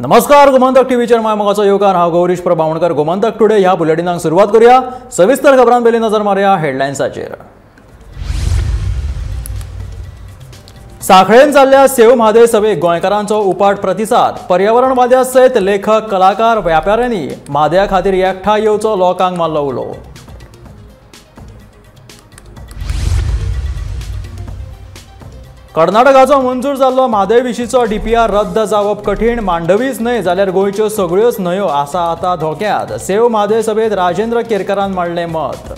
नमस्कार, गोमंतक टीव्हीचेर my मोगाचो येवकार. हांव गौरीश प्रभावणकर. गोमंतक टुडे ह्या बुलेटिनाक सुरवात करूया. सविस्तर खबरां पयलीं नजर मारुया हेडलायन्साचेर. सांखळेन जाल्ल्या सेव म्हादय सभेक गोंयकारांचो उपाट प्रतिसाद. पर्यावरणवाद्या सयत लेखक, कलाकार, व्यापाऱ्यांनी म्हादया खातीर एकठांय येवचो लोकांक मारलो उलो. कर्नाटकाचो मंजूर जाल्लो म्हादय विशींचो डीपीआर रद्द जावप कठीण. मांडवीच न्हय जाल्यार गोंयच्यो सगळ्योच न्हंयो आसा आतां धोक्यांत. सेव म्हादय सभेंत राजेंद्र केरकरान मांडलें मत.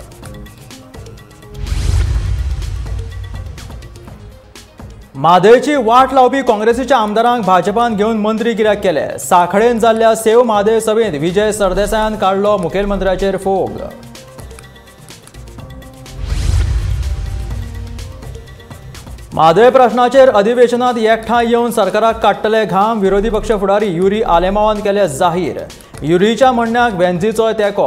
म्हादयची वाट लावपी काँग्रेसीच्या आमदारांक भाजपान घेवन मंत्री कित्याक केले? सांखळेन जाल्ल्या सेव म्हादय सभेंत विजय सरदेसायान काडलो मुखेलमंत्र्याचेर फोग. म्हादय प्रश्नाचेर अधिवेशनात एकठांय येवन सरकाराक काडटले घाम. विरोधी पक्ष फुडारी युरी आलेमावान केले जाहीर. युरीच्या म्हणण्याक वेंझीचोय तेंको.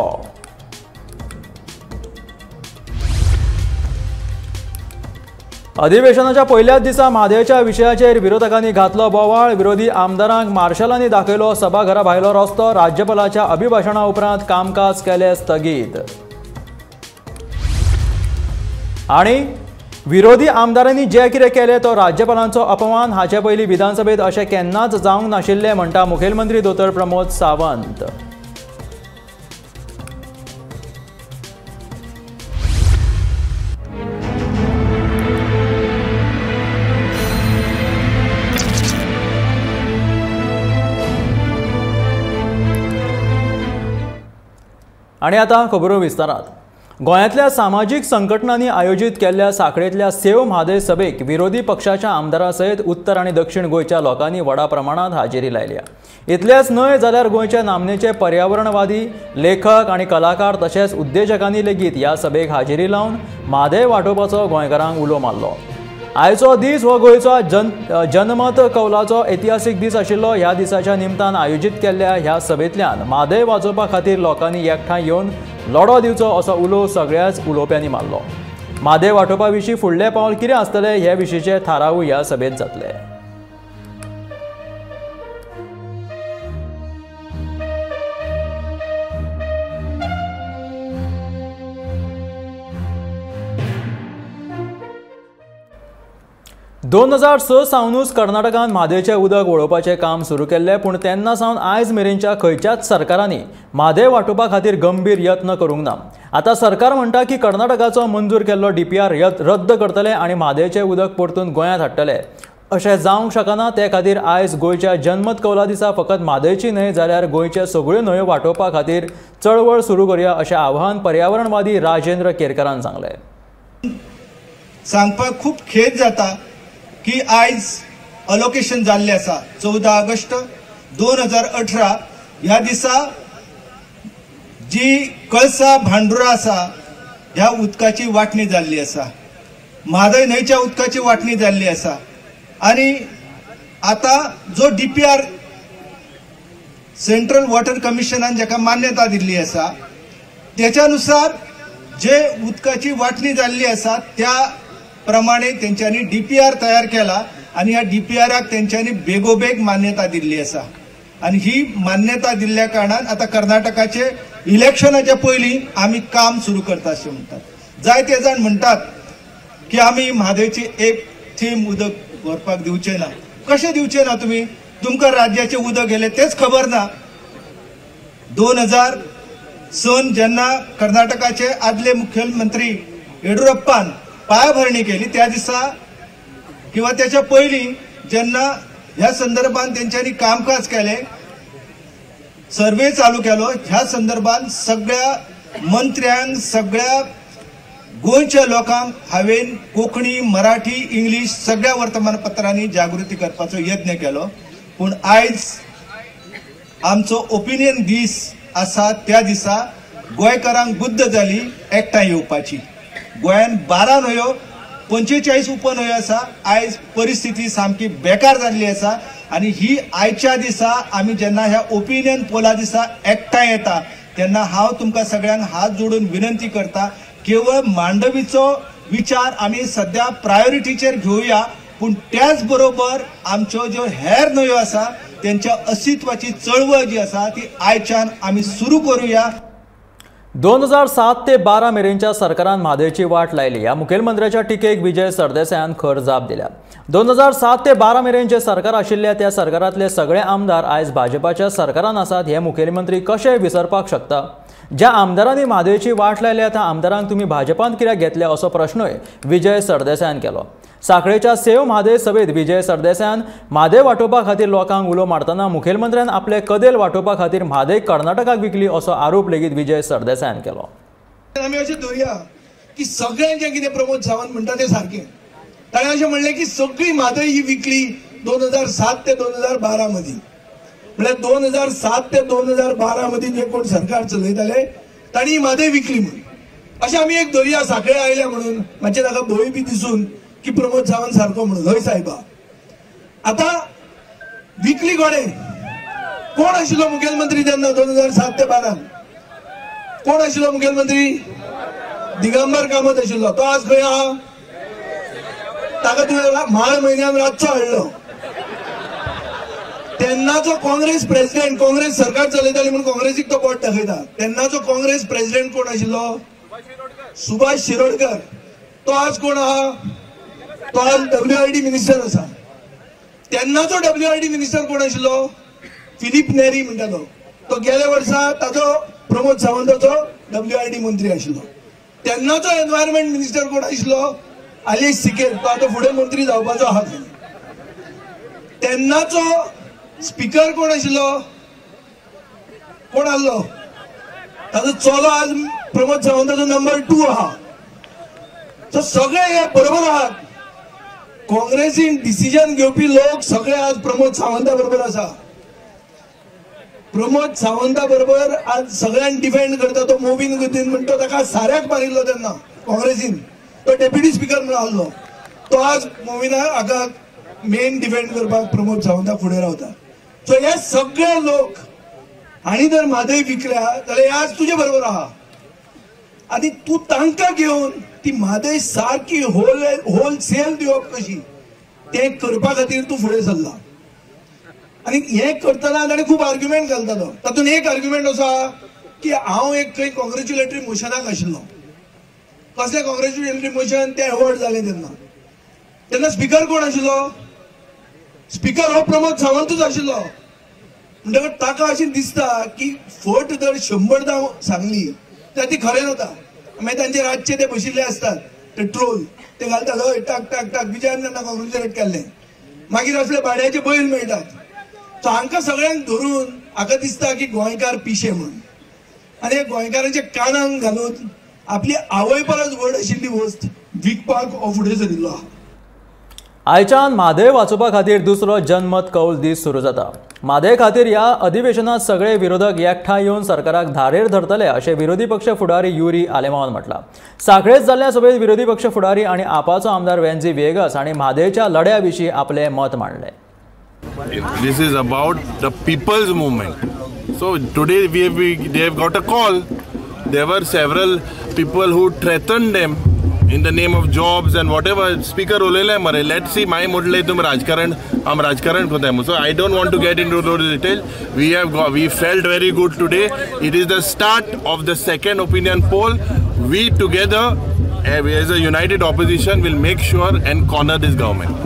अधिवेशनाच्या पयल्याच दिसा म्हादयच्या विशयाचेर विरोधकांनी घातलो बोवाळ. विरोधी आमदारांक मार्शलांनी दाखयलो सभाघरा भायलो रस्तो. राज्यपालाच्या अभिभाशणा उपरांत कामकाज केलें स्थगीत. आनी विरोधी आमदारांनी जे कितें केलें तो राज्यपालांचो अपमान. हाचे पयलीं विधानसभेत अशें केन्नाच जावंक नाशिल्लें म्हणटा मुखेलमंत्री दोतोर प्रमोद सावंत. आनी आतां खबरो विस्तारात. गोंयांतल्या सामाजीक संघटनांनी आयोजीत केल्ल्या सांखळेंतल्या सेव म्हादय सभेक विरोधी पक्षाच्या आमदारां सयत उत्तर आनी दक्षिण गोंयच्या लोकांनी व्हडा प्रमाणांत हाजेरी लायल्या. इतलेंच न्हय जाल्यार गोंयचे नामनेचे पर्यावरणवादी, लेखक आनी कलाकार तशेंच उद्देजकांनी लेगीत ह्या सभेक हाजेरी लावन म्हादय वाटोवपाचो गोंयकारांक उलो मारलो. आयचो दीस हो गोंयचो जनमत कौलाचो इतिहासीक दीस आशिल्लो. ह्या दिसाच्या निमतान आयोजीत केल्ल्या ह्या सभेंतल्यान म्हादय वाचोवपा खातीर लोकांनी एकठांय येवन लढो दिवचो असो उलो सगळ्याच उलोवप्यांनी मारलो. म्हादय वाटोवपा विशीं फुडलें पावल कितें आसतलें हे विशींचे थारावूय ह्या सभेंत जातले. दोन 2006 सावनूच कर्नाटकान म्हादयचें उदक वळोवपाचें काम सुरू केल्लें, पूण तेन्ना सावन आयज मेरेनच्या खंयच्याच सरकारांनी म्हादय वाटोवपा खातीर गंभीर यत्न करूंक ना. आतां सरकार म्हणटा की कर्नाटकाचो मंजूर केल्लो डीपीआर रद्द करतले आनी म्हादयचें उदक परतून गोंयांत हाडटले. अशें जावंक शकना. ते खातीर आयज गोंयच्या जनमत कौला दिसा फकत म्हादयची न्हय जाल्यार गोंयच्या सगळ्यो न्हंयो वाटोवपा खातीर चळवळ सुरू करुया अशें आवाहन पर्यावरणवादी राजेंद्र केरकरान सांगलें. सांगपाक खूब खेद जाता की आयज अलोकेशन जाल्लें आसा. 14 ऑगस्ट 2018 ह्या दिसा जी कळसा भांडुरा आसा ह्या उदकाची वांटणी जाल्ली आसा, म्हादय न्हंयच्या उदकाची वांटणी जाल्ली आसा. आनी आतां जो डीपीआर सेंट्रल वॉटर कमिशनान जाका मान्यता दिल्ली आसा त्याच्या नुसार जे उदकाची वांटणी जाल्ली आसा त्या प्रमाणे तेंच्यांनी डीपीआर तयार केला आनी ह्या डीपीआराक तेंच्यांनी बेगोबेग मान्यता दिल्ली आसा. आनी ही मान्यता दिल्ल्या कारणान आतां कर्नाटकाचे इलेक्शनाच्या पयलीं आमी काम सुरू करता अशें म्हणटात. जायते जाण म्हणटात की आमी म्हादयची एक थेंब उदक व्हरपाक दिवचें ना. कशें दिवचें ना तुमी? तुमकां राज्याचें उदक गेलें तेंच खबर ना. 2006 जेन्ना कर्नाटकाचे आदले मुख्यमंत्री येडियुरप्पान पायाभरणी केली त्या दिसा किंवा त्याच्या पयलीं जेन्ना ह्या संदर्भात तेंच्यांनी कामकाज केलें, सर्वे चालू केलो, ह्या संदर्भात सगळ्या मंत्र्यांक, सगळ्या गोंयच्या लोकांक हांवें कोंकणी, मराठी, इंग्लीश सगळ्या वर्तमानपत्रांनी जागृती करपाचो यत्न केलो. पूण आयज आमचो ओपिनियन दीस आसा त्या दिसा गोंयकारांक बुद्द जाली एकठांय येवपाची. गोंयान 12 न्हंयो, 45 उपन्हंयो आसा. आयज परिस्थिती सामकी बेकार जाल्ली आसा आनी ही आयच्या दिसा आमी जेन्ना ह्या ओपिनियन पोला दिसा एकठांय येता तेन्ना हांव तुमकां सगळ्यांक हात जोडून विनंती करता, केवळ मांडवीचो विचार आमी सद्या प्रायोरिटीचेर घेवया, पूण त्याच बरोबर आमच्यो ज्यो हेर न्हंयो आसा त्यांच्या अस्तित्वाची चळवळ जी आसा ती आयच्यान आमी सुरू करूया. 2007 ते 12 मेरेनच्या सरकारान म्हादयची वाट लायली. ह्या मुखेलमंत्र्याच्या टिकेक विजय सरदेसायान खर जाप दिल्या. 2007 ते 12 मेरेन जे सरकार आशिल्ले त्या सरकारांतले सगळे आमदार आयज भाजपाच्या सरकारान आसात हे मुखेलमंत्री कशे विसरपाक शकता? ज्या आमदारांनी म्हादयची वाट लायल्या त्या आमदारांक तुमी भाजपान कित्याक घेतले असो प्रश्नूय विजय सरदेसायान केलो. साखळेच्या सेव म्हादय सभेत विजय सरदेसायान म्हादय वाटोवपा खातीर लोकांक उलो मारतना मुखेलमंत्र्यान आपले कदेल वाटोवपा खातीर म्हादय कर्नाटकाक विकली असो आरोप लेगीत विजय सरदेसायान केलो. आमी अशें धरुया की सगळ्यांचें कितें प्रमोद सावंत म्हणटा तें सारकें. ताणें अशें म्हणलें की सगळी म्हादय ही विकली 2007 ते 2012 मदीं. म्हळ्यार 2007 ते 2012 मदीं जे कोण सरकार चलयताले तांणी ही म्हादय विकली म्हणून अशें आमी एक धरुया. साखळे आयल्या म्हणून मातशें ताका भंय बी दिसून की प्रमोद सावंत सारको म्हणून. हय साहेबा, आतां विकली कोणें? कोण आशिल्लो मुखेलमंत्री तेन्ना 2007 ते 12? कोण आशिल्लो मुखेलमंत्री? दिगंबर कामत आशिल्लो. तो आज खंय आहा? ताका तुवें म्हाळ म्हयन्यान रातचो हाडलो. तेन्नाचो काँग्रेस प्रेसिडेंट, काँग्रेस सरकार चलयताली म्हणून काँग्रेसीक तो बोट दाखयता. तेन्नाचो काँग्रेस प्रेसिडेंट कोण आशिल्लो? सुभाष शिरोडकर. तो आज कोण आहा? तो आज WRD minister आसा. तेन्नाचो WRD minister कोण आशिल्लो? फिलीप नेरी म्हणटा तो. तो गेल्या वर्सा ताचो प्रमोद सावंताचो WRD मंत्री आशिल्लो. तेन्नाचो एनवायरमेंट मिनिस्टर कोण आशिल्लो? आलेश सिकेर. तो आतां फुडें मंत्री जावपाचो आहा. तेन्नाचो स्पीकर कोण आशिल्लो? कोण आसलो? ताचो चलो आज प्रमोद सावंताचो नंबर 2 आहा. सो सगळे हे बरोबर आहात. काँग्रेसीन डिसिजन घेवपी लोक सगळे आज प्रमोद सावंता बरोबर आसा. प्रमोद सावंता बरोबर आज सगळ्यांक डिफेंड करता तो मोविन गुदिन म्हणटा ताका साऱ्याक मारिल्लो तेन्ना काँग्रेसीन. तो डेप्युटी स्पीकर म्हणून आसलो. तो आज मोविना हाका मेन डिफेंड करपाक प्रमोद सावंता फुडें रावता. सो हे सगळे लोक हांणी जर म्हादय विकल्या जाल्यार हे आज तुजे बरोबर आहा. आनी तूं तांकां घेवन ती म्हादय सारकी होलसेल दिवप कशी तें करपा खातीर तूं फुडें सरला. आनी हें करतना ताणें खूब आर्ग्युमेंट घालतालो. तातूंत एक आर्ग्युमेंट असो आहा की हांव एक खंय कॉंग्रेच्युलेटरी मोशनाक आशिल्लो. कसलें कॉंग्रेच्युलेटरी मोशन? तें अवॉर्ड जालें तेन्ना. तेन्ना स्पीकर कोण आशिल्लो? स्पीकर हो प्रमोद सावंतूच आशिल्लो. म्हणटकच ताका अशें दिसता की फट जर 100 सांगली जाल्यार ती खरें जाता. मागीर तांचे रातचे ते बशिल्ले आसतात ते ट्रोल ते घालतात, हय टाक टाक टाक विजयान तेन्ना कॉंग्रेच्युलेट केल्लें. मागीर असले भाड्याचे बैल मेळटात. सो हांकां सगळ्यांक धरून हाका दिसता की गोंयकार पिशे म्हणून. आनी हे गोंयकारांच्या कानाक घालून आपली आवय परस व्हड आशिल्ली वस्त विकपाक हो फुडें सरिल्लो आहा. आयच्यान म्हादय वाचोवपा खातीर दुसरो जनमत कौल दीस सुरू जाता. म्हादय खातीर ह्या अधिवेशनात सगळे विरोधक एकठांय येवन सरकाराक धारेर धरतले अशें विरोधी पक्ष फुडारी युरी आलेमावान म्हटलां. साखळेत जाल्ल्या सभेत विरोधी पक्ष फुडारी आनी आपाचो आमदार वेन्झी व्हिएगस हांणी म्हादयच्या लढ्या विशीं आपलें मत मांडलें. This is about the people's movement. So today they have got a call. There were several people who threatened them in the name of jobs and whatever. Speaker उलयले मरे, let's see. My मोडले तुम राजकारण, आम राजकारण करताय. So I don't want to get into those details. We felt very good today. It is the start of the second opinion poll. We together as a united opposition will make sure and corner this government.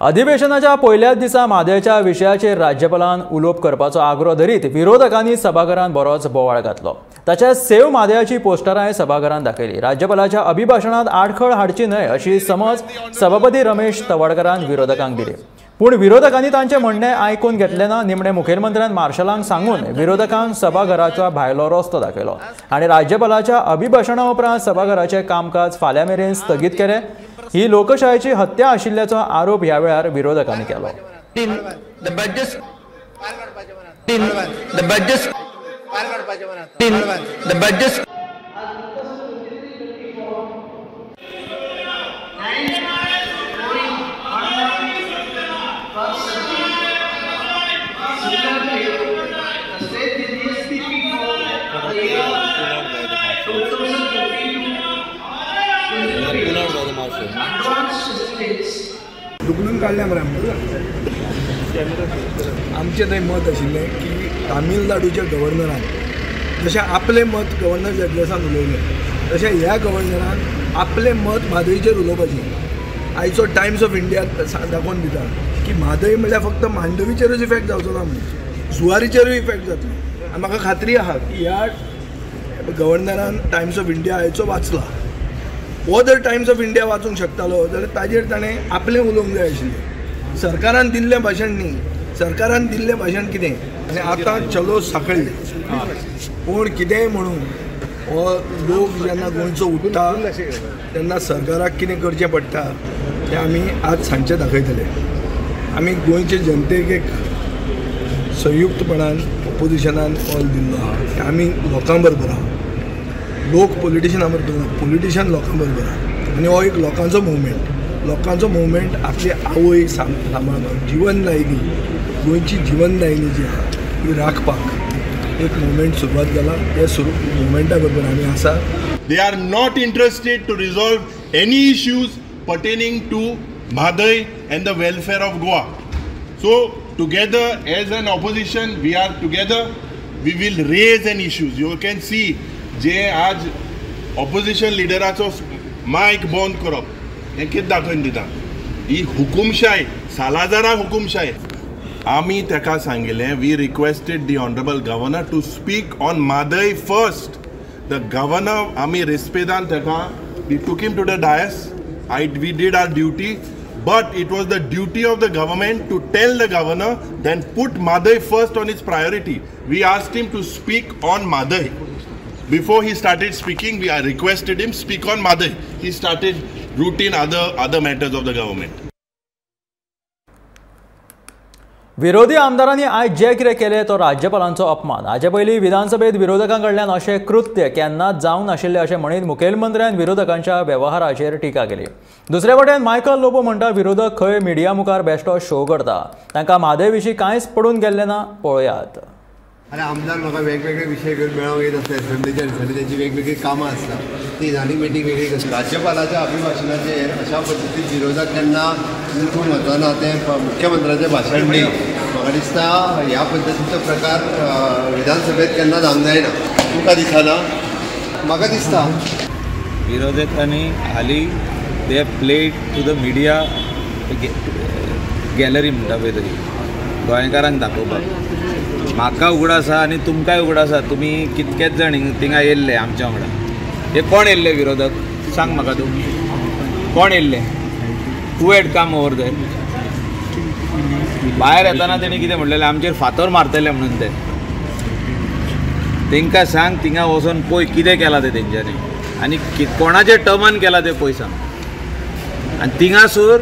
अधिवेशनाच्या पयल्याच दिसा म्हादयच्या विशयाचेर राज्यपालान उलोवप करपाचो आग्रो धरीत विरोधकांनी सभाघरांत बरोच बोवाळ घातलो. तशेंच सेव म्हादयाची पोस्टरांय सभाघरांत दाखयली. राज्यपालाच्या अभिभाशणांत आडखळ हाडची न्हय अशी समज सभापती रमेश तवडकरान विरोधकांक दिली. पूण विरोधकांनी तांचें म्हणणें आयकून घेतलें ना. निमणें मुखेलमंत्र्यान मार्शलांक सांगून विरोधकांक सभाघराचो भायलो रस्तो दाखयलो आनी राज्यपालाच्या अभिभाशणा उपरांत सभाघराचें कामकाज फाल्यां मेरेन स्थगीत केलें. ही लोकशायेची हत्या आशिल्ल्याचो आरोप ह्या वेळार विरोधकांनी केलो. दुखलून काडल्या मरे आमकां. आमचें थंय मत आशिल्लें की तामिळनाडूच्या गव्हर्नरान जशें आपलें मत गव्हर्नर एड्रेसान उलयलें तशें ह्या गव्हर्नरान आपलें मत म्हादयचेर उलोवपाचें. आयचो टायम्स ऑफ इंडिया दाखोवन दिता की म्हादय म्हणल्यार फक्त मांडवीचेरूच इफेक्ट जावचो ना म्हणून, जुवारीचेरूय इफेक्ट जातलो. आनी म्हाका खात्री आहा की ह्या गव्हर्नरान टायम्स ऑफ इंडिया आयचो वाचला. हो जर टायम्स ऑफ इंडिया वाचूंक शकतालो जाल्यार ताजेर ताणें आपलें उलोवंक जाय आशिल्लें. सरकारान दिल्लें भाशण न्ही, सरकारान दिल्लें भाशण कितें. आनी आतां चलो साखळी कोण कितेंय म्हणून हो लोक जेन्ना गोंयचो उठ्ठा तेन्ना सरकाराक कितें करचें पडटा तें आमी आज सांजचें दाखयतले. आमी गोंयचे जनतेक एक संयुक्तपणान ऑपोजिशनान कॉल दिल्लो आहा की आमी लोकां बरोबर आहा, लोक पॉलिटिशना बरोबर ना, पॉलिटिशन लोकां बरोबर आहा. आनी हो एक लोकांचो मुवमेंट, लोकांचो मुवमेंट आपली आवय सांबाळपाक, जिवनदायिनी गोंयची जिवनदायिनी जी आहा ती राखपाक एक मुवमेंट सुरवात जाला. त्या मुवमेंटा बरोबर आमी आसा. They are not interested to resolve any issues pertaining to Mhadei and the welfare of Goa. So together as an opposition we are together, we will raise an issues. You can see जे आज opposition लिडराचो मायक बंद करप हें कितें दाखोवन दिता, ही हुकुमशाय, सालाजारा हुकुमशाय. आमी ताका सांगिल्लें, we requested the honourable governor to speak on Mhadei first. The governor आमी रेस्पेदान ताका, we took him to the dais, we did our duty, but it was the duty of the government to tell the governor then put Mhadei first on its priority. We asked him to speak on Mhadei. Before he started speaking, we requested him speak on Mhadei. He started routine other matters of the government. विरोधी आमदारांनी आयज जे कितें केलें तो राज्यपालांचो अपमान. हाचे पयलीं विधानसभेत विरोधकां कडल्यान अशें कृत्य केन्नाच जावंक नाशिल्लें अशें म्हणीत मुखेलमंत्र्यान विरोधकांच्या वेव्हाराचेर टिका केली. दुसरे वटेन मायकल लोबो म्हणटा विरोधक खंय मिडिया मुखार बेश्टो शो करता, तांकां म्हादय विशीं कांयच पडून गेल्लें ना. पळयात. आनी आमदार म्हाका वेगवेगळे विशय घेवन मेळोंक येत आसता एसेंब्लीच्या दिसांनी, तेंची वेगवेगळी कामां आसता, ती झाली मिटींग वेगळी आसता. राज्यपालाच्या अभिभाशणाचेर अशा पद्दतीन विरोधक केन्ना उठून वचना तें मुख्यमंत्र्याचें भाशण न्ही. म्हाका दिसता ह्या पद्दतीचो प्रकार विधानसभेत केन्ना जावंक जायना. तुमकां दिसना? म्हाका दिसता विरोधकांनी हालीं they played to the media gallery म्हणटा पळय तरी गोंयकारांक दाखोवपाक. म्हाका उगडास आसा आनी तुमकांय उगडास आसा, तुमी कितकेच जाण थिंगा येयल्ले आमच्या वांगडा. हे कोण येयल्ले विरोधक सांग म्हाका तूं, कोण येयल्ले? Who had come over there? भायर येताना तेणी कितें म्हणलेलें, आमचेर फातर मारतले म्हणून. ते तेंकां सांग थिंगा वचोन पळय कितें केलां तें तेंच्यांनी आनी कोणाच्या टर्मान केलां तें पळय सांग. आनी थिंगासर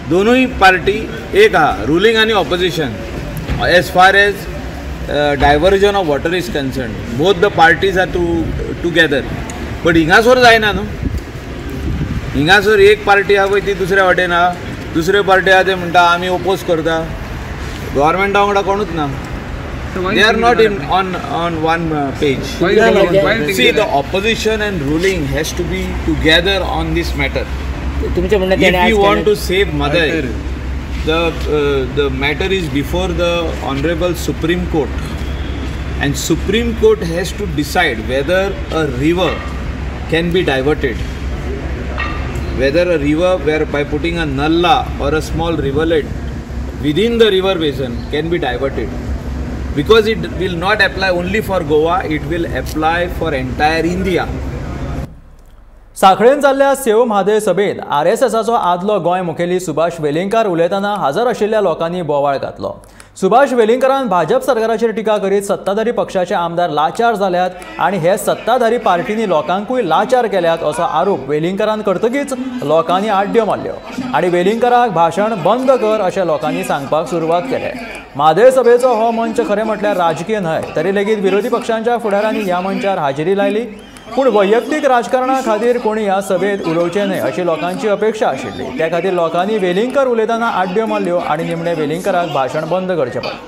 दोनूय पार्टी एक आहा, रुलींग आनी opposition. As far as diversion of water is concerned, both the parties are together. But हिंगासर जायना न्हू, हिंगासर एक पार्टी आहा पळय ती दुसऱ्या वाटेन आहा, दुसरे पार्टी आहा ते म्हणटा आमी ओपोज करता. गव्हर्मेंटा वांगडा कोणूच ना. They are not in on one page. See, the opposition and ruling has to be together on this matter. If you want to save Mhadei, the matter is before the Honorable Supreme Court, and Supreme Court has to decide whether a river can be diverted, whether a river where by putting a nalla or a small rivulet within the river basin can be diverted, because it will not apply only for Goa, it will apply for entire India. साखळेन जाल्ल्या save Mhadei सभेत आरएसएसाचो आदलो गोंय मुखेली सुभाष वेलिंगकार उलयतना हजर आशिल्ल्या लोकांनी बोवाळ घातलो. सुभाष वेलिंगकारान भाजप सरकाराचेर टिका करीत सत्ताधारी पक्षाचे आमदार लाचार जाल्यात आनी हे सत्ताधारी पार्टींनी लोकांकूय लाचार केल्यात असो आरोप वेलिंगकारान करतकीच लोकांनी आड्ड्यो मारल्यो आनी वेलिंगकाराक भाशण बंद कर अशें लोकांनी सांगपाक सुरवात केले. म्हादय सभेचो हो मंच खरें म्हटल्यार राजकीय न्हय, तरी लेगीत विरोधी पक्षांच्या फुडारांनी ह्या मंचार हाजेरी लायली. पूण वैयक्तीक राजकारणा खातीर कोणी ह्या सभेत उलोवचें न्हय अशी लोकांची अपेक्षा आशिल्ली. त्या खातीर लोकांनी वेलिंगकर उलयतना आड्ड्यो मारल्यो आनी निमणे वेलिंगकराक भाशण बंद करचें पडलें.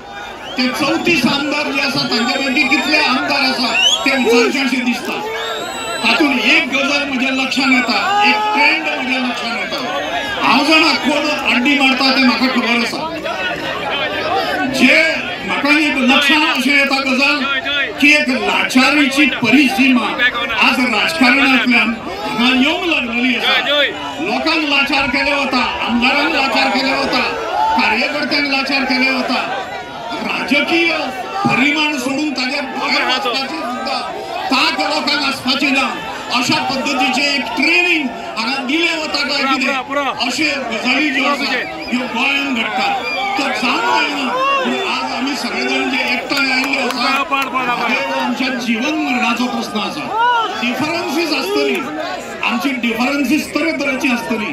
ते 34 आमदार जे आसा तांचे पैकी कितले आमदार आसा ते विचारचे अशें दिसता. तातूंत एक गजाल म्हज्या लक्षांत येता, एक ट्रेंड म्हज्या लक्षांत येता. हांव जाणा कोण आड्डी मारता तें म्हाका खबर आसा. जे म्हाका एक लक्षांत अशें येता गजाल की एक लाचारीची परिसीमा आज राजकारणांतल्यान हांगा येवंक लागलेली आसा. लोकांक लाचार केले वता, आमदारांक लाचार केले वता, कार्यकर्त्यांक लाचार केले वता, राजकीय परिमाण सोडून ताज्या भायर वचपाची सुद्दां ताक लोकांक आसपाची ना अशा पद्दतीचें एक ट्रेनिंग हांगा दिलें वता काय कितें अशे गजाली ज्यो आसा ह्यो गोंयांत घडटात. तर जावंक जायना. आज आमी सगळे जाण जे एकठांय आयिल्ले आसा आमच्या जीवन मरणाचो प्रस्न आसा. डिफरन्सीस आसतली, आमची डिफरन्सीस तरेतरेची आसतली.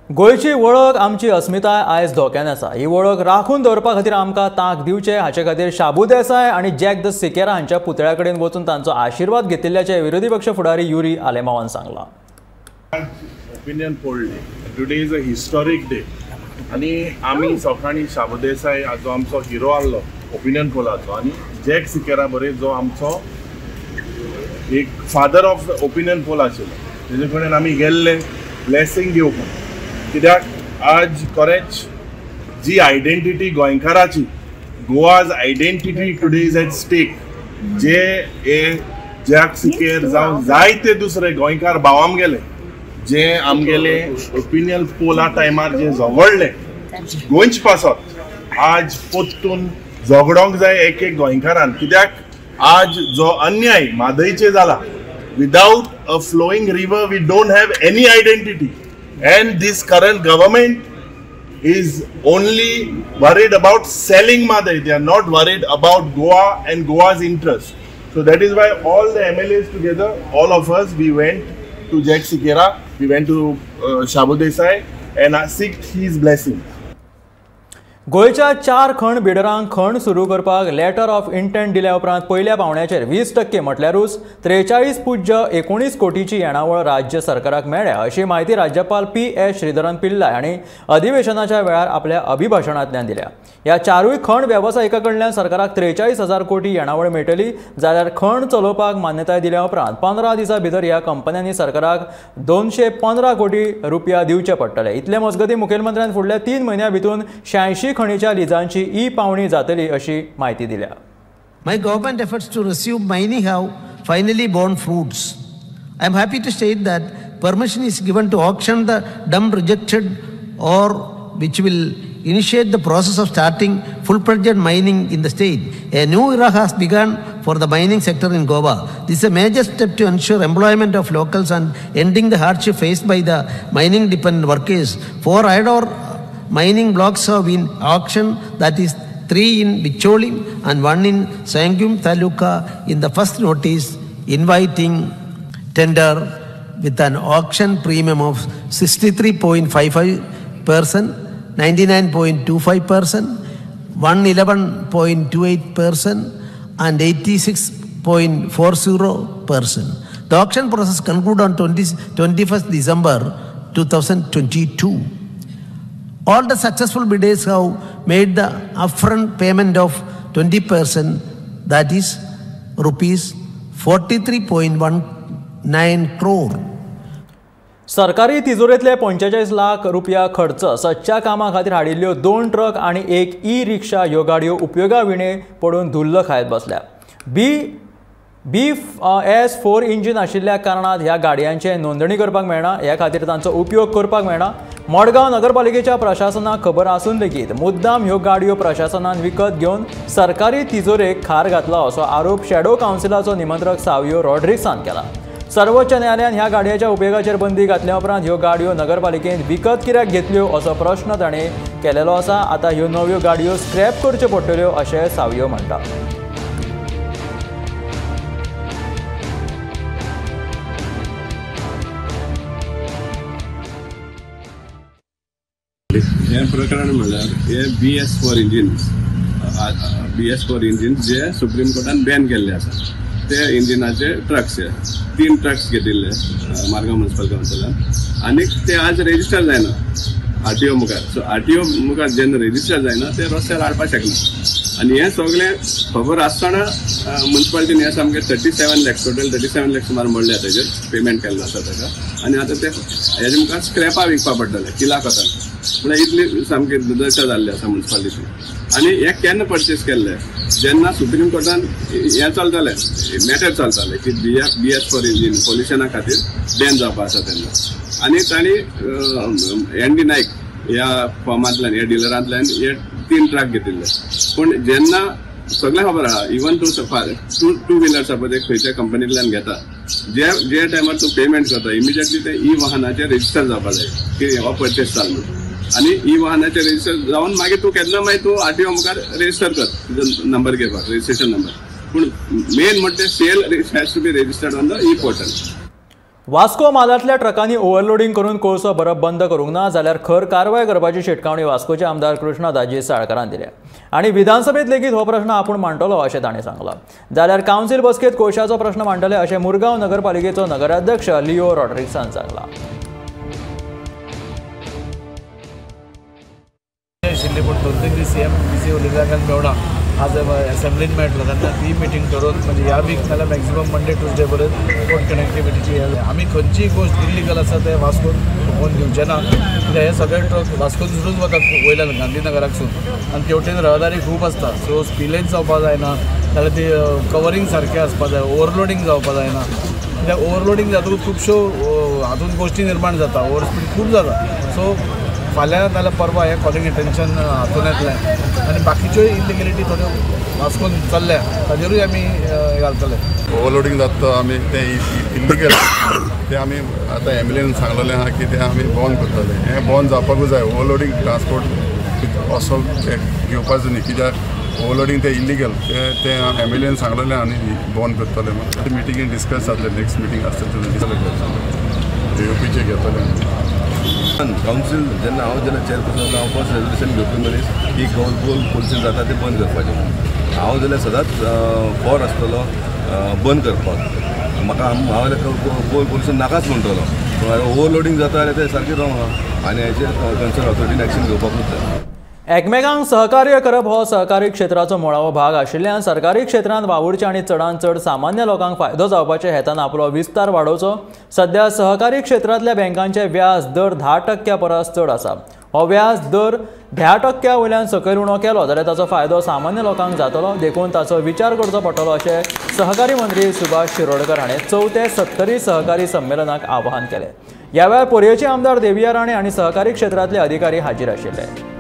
गोंयची वळख आमची अस्मिताय आयज धोक्यान आसा. ही वळख राखून दवरपा खातीर आमकां तांक दिवचे हाचे खातीर शाबू देसाय आनी जॅक the Sequeira हांच्या पुतळ्या कडेन वचून तांचो आशिर्वाद घेतिल्ल्याचे विरोधी पक्ष फुडारी युरी आलेमावान सांगलां. Opinion poll day, today is a historic day आनी आमी सकाळीं शाबू देसाय जो आमचो हिरो आहलो ओपिनियन पोलाचो आनी जॅक सिकेरा बरे जो आमचो एक फादर ऑफ ओपिनियन पोल आशिल्लो तेजे कडेन आमी गेल्ले ब्लेसिंग घेवपाक. कित्याक आज खरेंच जी आयडेंटिटी गोंयकाराची, Goa's identity today is at stake. जे हे जॅक सिकेर जावं जायते दुसरे गोंयकार भाव आमगेले जे आमगेले ओपिनियन पोला टायमार जे झगडले गोंयचे पासत आज परतून झगडोंक जाय एक एक गोंयकारान. कित्याक आज जो अन्याय म्हादयचेर जाला, without a flowing river we don't have any identity. And this current government is only worried about selling Madai. They are not worried about Goa and Goa's interest. So that is why all the MLAs together, all of us, we went to Jack Sequeira, we went to Shabu Desai and I seeked his blessing. गोंयच्या 4 खण बिडरांक खण सुरू करपाक letter of intent दिल्या उपरांत पयल्या पावंड्याचेर 20% म्हटल्यारूच 43.19 कोटीची येणावळ राज्य सरकाराक मेळ्ळ्या अशी म्हायती राज्यपाल पी.एस. श्रीधरन पिल्लय हांणी अधिवेशनाच्या वेळार आपल्या अभिभाशणांतल्यान दिल्या. ह्या 4 खण वेवसायिकां कडल्यान सरकाराक 43,000 कोटी येणावळ मेळटली, जाल्यार खण चलोवपाक मान्यताय दिल्या उपरांत 15 दिसां भितर ह्या कंपन्यांनी सरकाराक 215 कोटी रुपया दिवचे पडटले. इतले मजगतीं मुखेलमंत्र्यान फुडल्या 3 म्हयन्यां भितर 86 खणीच्या लिजांची ई पावणी जातली अशी म्हायती दिल्या. My government efforts to resume mining have finally borne fruits. I am happy to state that permission is given to auction the dump rejected ore, which will initiate the process of starting full-fledged mining in the state. A new era has begun for the mining sector in Goa. This is a major step to ensure employment of locals and ending the hardship faced by the mining dependent workers. 4 iron ore mining blocks have been auctioned, that is 3 in Bicholim and 1 in Sanguem Taluka in the first notice inviting tender with an auction premium of 63.55%, 99.25%, 111.28% and 86.40%. The auction process concluded on 21st December 2022. All the successful bidders have made the upfront payment of 20%, that is rupees 43.19 crore. सरकारी तिजोरेंतले 45 लाख रुपया खर्च सदच्या कामा खातीर हाडिल्ल्यो 2 truck आनी 1 E रिक्षा ह्यो गाडयो उपयोगा विणे पडून धुल्ल खायत बसल्या. BS4 engine आशिल्ल्या कारणान ह्या गाडयांचे नोंदणी करपाक मेळना, ह्या खातीर तांचो उपयोग करपाक मेळना. मडगांव नगरपालिकेच्या प्रशासनाक खबर आसून लेगीत मुद्दाम ह्यो गाडयो प्रशासनान विकत घेवन सरकारी तिजोरेक खार घातला असो आरोप शॅडो कावन्सिलाचो निमंत्रक सावियो रॉड्रिक्सान केला. सर्वोच्च न्यायालयान ह्या गाडयांच्या उपयोगाचेर बंदी घातल्या उपरांत ह्यो गाडयो नगरपालिकेन विकत कित्याक घेतल्यो असो प्रश्न ताणें केलेलो आसा. आतां ह्यो नव्यो गाडयो स्क्रॅप करच्यो पडटल्यो अशें सावियो म्हणटा. हे प्रकरण म्हणल्यार हे BS4 engine जे सुप्रीम कोर्टान बॅन केल्ले आसा ते इंजिनाचे ट्रक्स, 3 ट्रक्स घेतिल्ले मार्गांव म्युनिसिपल कावन्सिलान आनी ते आज रेजिस्टर जायना. आरटीओ मुखार. सो आरटीओ मुखार जेन्ना रेजिस्टर जायना ते रस्त्यार हाडपाक शकना. आनी हें सगळें खबर आसतना मुन्सिपालिटीन हें सामकें 37 लॅक्स टोटल 37 लॅक्स सुमार मोडल्या तेजेर पेमेंट केल्लो आसा ताका. आनी आतां ते हेजे मुखार स्क्रॅपां विकपा पडटले किला कोतान. म्हणल्यार इतली सामकी दुर्दशा जाल्ली आसा मुन्सिपालिटी. आनी हें केन्ना परचेस केल्लें जेन्ना सुप्रीम कोर्टान हें चलतालें मॅटर चलतालें की BS4 engine पोल्युशना खातीर बॅन जावपा आसा तेन्ना. आनी तांणी एन डी नायक ह्या फॉर्मांतल्यान ह्या डिलरांतल्यान हे 3 ट्रक घेतिल्ले. पूण जेन्ना सगळें खबर आहा इवन तूं टू व्हिलर सपोज एक खंयच्या कंपनींतल्यान घेता जे जे टायमार तूं पेमेंट करता इमिजिएटली ते ई वाहनाचेर रेजिस्टर जावपा जाय की हो परचेस जाल म्हणून. आनी ई वाहनाचेर रेजिस्टर जावन मागीर तूं केन्ना मागीर तूं आरटीओ मुखार रेजिस्टर कर तुजो नंबर घेवपाक रजिस्ट्रेशन नंबर. पूण मेन म्हणटा sale has to be registered on the e portal. Vasco म्हालांतल्या ट्रकांनी ओव्हरलोडींग करून कोळसो भरप बंद करूंक ना जाल्यार खर कारवाय करपाची शिटकावणी वास्कोचे आमदार कृष्णा दाजी साळकारान दिल्या आनी विधानसभेत लेगीत हो प्रश्न आपूण मांडटलो अशें तांणी सांगलां. जाल्यार कावन्सील बसकेंत कोळशाचो प्रश्न मांडटले अशें मुरगांव नगरपालिकेचो नगराध्यक्ष लिओ रॉड्रिक्सान सांगलां. आशिल्ली पूण 2-3 दीस सीएम बिजी उरलेल्या कारणान मेळना. आज असेंब्लीन मेळटलो तेन्ना ती मिटींग ठरोवन म्हणजे ह्या वीक नाल्यार मॅक्झिमम मंडे ट्युजडे पर्यंत पोर्ट कनेक्टिविटीची आमी खंयचीय गोश्ट इल्लिगल आसा ते वास्कोन खोपोवन दिवचे ना. कित्याक हे सगळे ट्रक वास्कोनसूनच वतात वयल्यान गांधीनगराकसून आनी तेवटेन रहदारी खूब आसता. सो स्पिलेज जावपा जायना नाल्यार ती कवरींग सारकें आसपा जाय, ओवरलोडींग जावपा जायना. कित्याक ओवरलोडींग जातकूच खुबश्यो हातूंत गोश्टी निर्माण जाता, ओवरस्पीड खूब जाता. सो फाल्यां नाल्यार परवा हें कॉलिंग एटेन्शन हातून येतलें आनी बाकीच्योय इल्लिगेलिटी थोड्यो वास्कोन चल्ल्या ताजेरूय आमी घालतले. ओवरलोडींग जाता आमी तें इल्लिगल तें आमी आतां एमएलएन सांगलेलें आहा की तें आमी बंद करतले. हें बंद जावपाकूच जाय. ओवरलोडींग ट्रान्सपोर्ट असो घेवपाचो न्ही कित्याक ओवरलोडींग तें इल्लिगल तें एमएलएन सांगलेलें आनी बंद करतले म्हणून मिटिंगेन डिस्कस जातलें. नेक्स्ट मिटींग आसतलें डीओपीचें घेतलें. कावन्सील जेन्ना हांव जेन्ना चेअरपर्सन जाता हांव फर्स्ट रेजोल्युशन घेवपी मनीस की गोल गोल पोल्युशन जाता तें बंद करपाचें म्हणून. हांव जाल्यार सदांच फॉर आसतलो बंद करपाक. म्हाका हांव जाल्यार गोल पोल्युशन नाकाच म्हणटलो पूण ओवरलोडींग जाता जाल्यार तें सारकें रॉंग आहा आनी हेचेर कन्सर्न ऑथॉरिटीन एक्शन घेवपाकूच जाय. एकमेकांक सहकार्य करप हो सहकारी क्षेत्राचो मुळावो भाग आशिल्ल्यान सरकारी क्षेत्रांत वावुरचे आनी चडांत चड सामान्य लोकांक फायदो जावपाचे हेतान आपलो विस्तार वाडोवचो. सध्या सहकारी क्षेत्रांतल्या बँकांचे व्याज दर 10% परस चड आसा. हो व्याज दर 10% वयल्यान सकयल उणो केलो जाल्यार ताचो फायदो सामान्य लोकांक जातलो, देखून ताचो विचार करचो पडटलो अशें सहकारी मंत्री सुभाष शिरोडकर हाणें 4थें 70 सहकारी संमेलनाक आवाहन केलें. ह्या वेळार पोरयेचे आमदार देविया राणे आनी सहकारी क्षेत्रांतले अधिकारी हाजीर आशिल्ले.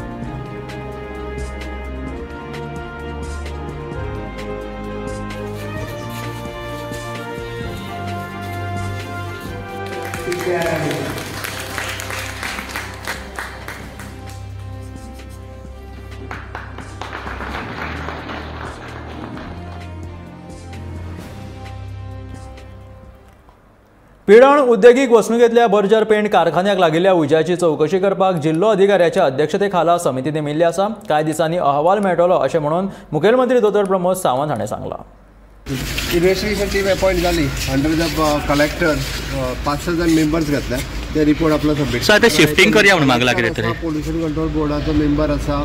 पिळर्ण उद्देगीक वसणुकेंतल्या बर्जर पेंट कारखान्याक लागिल्ल्या उज्याची चवकशी करपाक जिल्लो अधिकाऱ्याच्या अध्यक्षते खाला समिती नेमिल्ली आसा. कांय दिसांनी अहवाल मेळटलो अशें म्हणून मुखेलमंत्री दोतोर प्रमोद सावंत हाणें सांगलां. इन्व्हेस्टिगेशन टीम अपॉइंट जाली अंडर the collector 5-6 जाण मेंबर्स घातल्या ते रिपोर्ट आपलो सबमिट. सो आतां शिफ्टिंग करया म्हणून मागला कितें तरी. पोल्युशन कंट्रोल बोर्डाचो मेंबर आसा,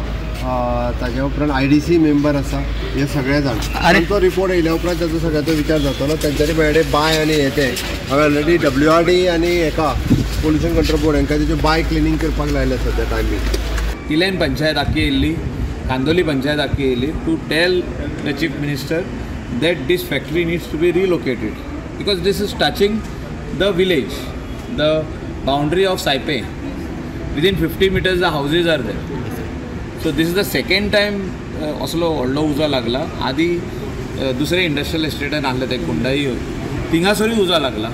ताज्या उपरांत IDC member आसा, हे सगळे जाण. आनी तो रिपोर्ट येयल्या उपरांत ताचो सगळ्याचो विचार जातलो. तेंच्यांनी मेळ्ळे बाय आनी हे ते हांवें ऑलरेडी WRD आनी हेका पोल्युशन कंट्रोल बोर्ड हांकां तेच्यो बाय क्लिनींग करपाक लायल्या सद्या टायमींग. किलेन पंचायत आख्खी येयल्ली, कांदोली पंचायत आख्खी येयल्ली to tell the chief minister that this factory needs to be relocated because this is touching the village, the boundary of Saipe. Within 50 meters the houses are there. So this is the second time असलो व्हडलो उजो लागला. आदी दुसरे industrial एस्टेटान आहले ते कुंडाई थिंगासरूय उजो लागला.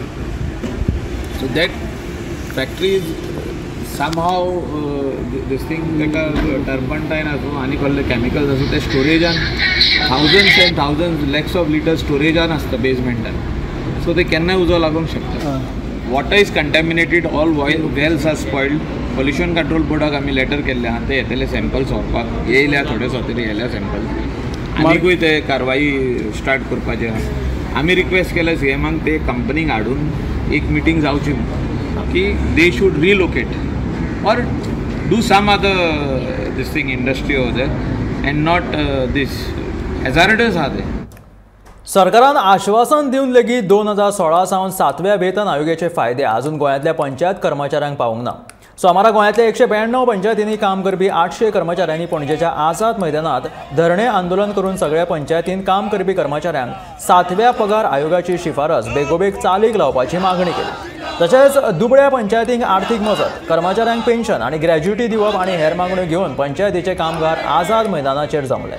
So that factory is somehow this thing ताका टर्पंटायन आसूं आनी कसले केमिकल्स आसूं ते स्टोरेजान thousands and thousands lakhs of litre स्टोरेजान आसता बेजमेंटान. सो ते केन्नाय उजो लागूंक शकता. Water is contaminated, all wells are spoiled. Pollution control बोर्डाक आमी लेटर केल्ले आहा, ते येतले सॅम्पल्स व्हरपाक येयल्या, थोडे सोतरी येयल्या सॅम्पल्स आनीकूय ते कारवाई स्टार्ट करपाचे आहा. आमी रिक्वेस्ट केल्या सीएमाक ते कंपनीक हाडून एक मिटींग जावची की they should relocate or Do some other this thing industry over there and not this hazardous आहा तें. सरकारान आश्वासन दिवन लेगीत 2016 सावन 7व्या वेतन आयोगाचे फायदे अजून गोंयांतल्या पंचायत कर्मचाऱ्यांक पावूंक ना. सोमारा गोंयांतल्या 192 पंचायतींनी काम करपी 800 कर्मचाऱ्यांनी पणजेच्या आझाद मैदानात धरणे आंदोलन करून सगळ्या पंचायतींत काम करपी कर्मचाऱ्यांक 7व्या पगार आयोगाची शिफारस बेगोबेग चालीक लावपाची मागणी केली. तशेंच दुबळ्या पंचायतींक आर्थीक मजत, कर्मचाऱ्यांक पेन्शन आनी ग्रॅज्युटी दिवप आनी हेर मागण्यो घेवन पंचायतीचे कामगार आझाद मैदानाचेर जमले.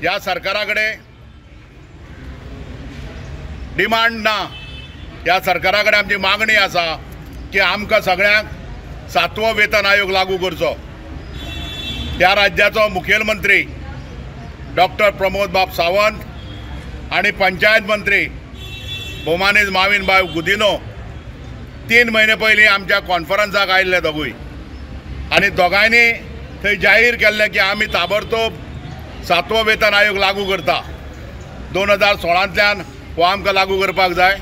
ह्या सरकारा कडेन डिमांड ना, ह्या सरकारा कडेन आमची मागणी आसा की आमकां सगळ्यांक 7वो वेतन आयोग लागू करचो. ह्या राज्याचो मुखेलमंत्री डॉक्टर प्रमोद बाब सावंत आनी पंचायत मंत्री भोमानेज माविन बाब गुदिनो 3 म्हयने पयलीं आमच्या कॉन्फरन्साक आयिल्ले दोगूय आनी दोगांयनी थंय जाहीर केल्लें की आमी ताबडतोब 7वो वेतन आयोग लागू करता. 2016 हो आमकां लागू करपाक जाय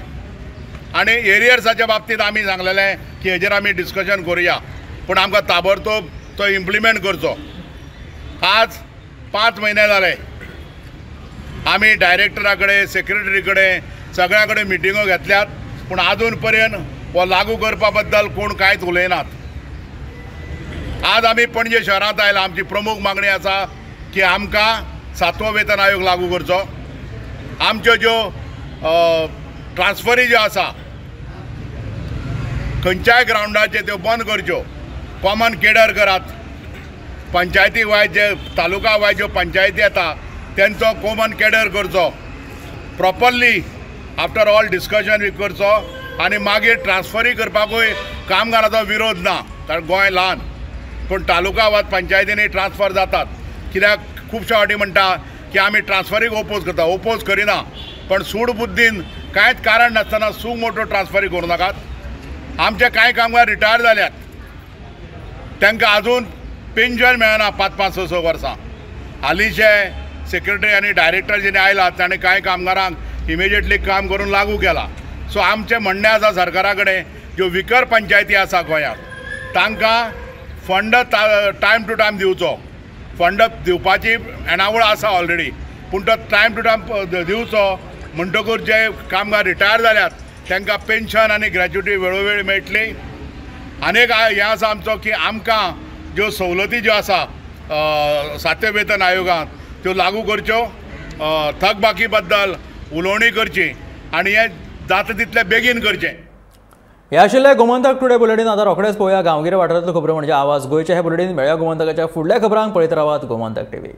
आनी एरियर्साच्या बाबतींत आमी सांगलेलें की हेजेर आमी डिस्कशन करुया, पूण आमकां ताबडतोब तो इम्प्लिमेंट करचो. आज 5 म्हयने जाले आमी डायरेक्टरा कडेन, सेक्रेटरी कडेन, सगळ्यां कडेन मिटिंगो घेतल्यात, पूण आजून पर्यंत हो लागू करपा बद्दल कोण कांयच उलयनात. आज आमी पणजे शहरांत आयला, आमची प्रमुख मागणी आसा की आमकां 7वो वेतन आयोग लागू करचो. आमच्यो ज्यो ट्रान्सफरी ज्यो आसा खंयच्याय ग्रावंडाचेर त्यो बंद करच्यो, कॉमन केडर करात. पंचायती वायज जे तालुका वायज ज्यो पंचायती येता तेंचो कॉमन केडर करचो, प्रॉपरली आफ्टर ऑल डिस्कशन बी करचो आनी मागीर ट्रान्सफरी करपाकूय कामगाराचो विरोध ना, कारण गोंय ल्हान, पूण तालुका वा पंचायतींनी ट्रान्सफर जातात. कित्याक खुबशे फावटी म्हणटा की आमी ट्रान्सफरीक ओपोज करता, ओपोज करिना, पण सूड बुद्दीन कांयच कारण नासतना सू मोटो ट्रान्सफरी करूं नाकात. आमचे कांय कामगार रिटायर जाल्यात, तांकां आजून पेन्शन मेळना 5-5, 6-6 वर्सां. हालींचे सेक्रेटरी आनी डायरेक्टर जेणे आयला ताणें कांय कामगारांक इमिजिएटली काम करून लागू केला. सो आमचें म्हणणें आसा सरकारा कडेन ज्यो विकर पंचायती आसा गोंयांत तांकां फंड टायम टू टायम दिवचो. फंड दिवपाची येणावळ आसा ऑलरेडी, पूण तो टायम टू टायम दिवचो म्हणटकूच जे कामगार रिटायर जाल्यात तांकां पेन्शन आनी ग्रॅज्युटी वेळोवेळ मेळटली. आनी एक हें आसा आमचो की आमकां ज्यो सवलती ज्यो आसा 7व्या वेतन आयोगांत त्यो लागू करच्यो, थकबाकी बद्दल उलोवणी करची आनी हें जाता तितलें बेगीन करचें. हे आशिल्ले गोमंतक टुडे बुलेटीन. आतां रोखडेच पळोवया गांवगिऱ्या वाठारांतल्यो खबरो म्हणजे आवाज गोंयचे. हे बुलेटीन मेळ्या गोमंतकाच्या फुडल्या खबरांक पळयत रावात गोमंतक टीव्ही.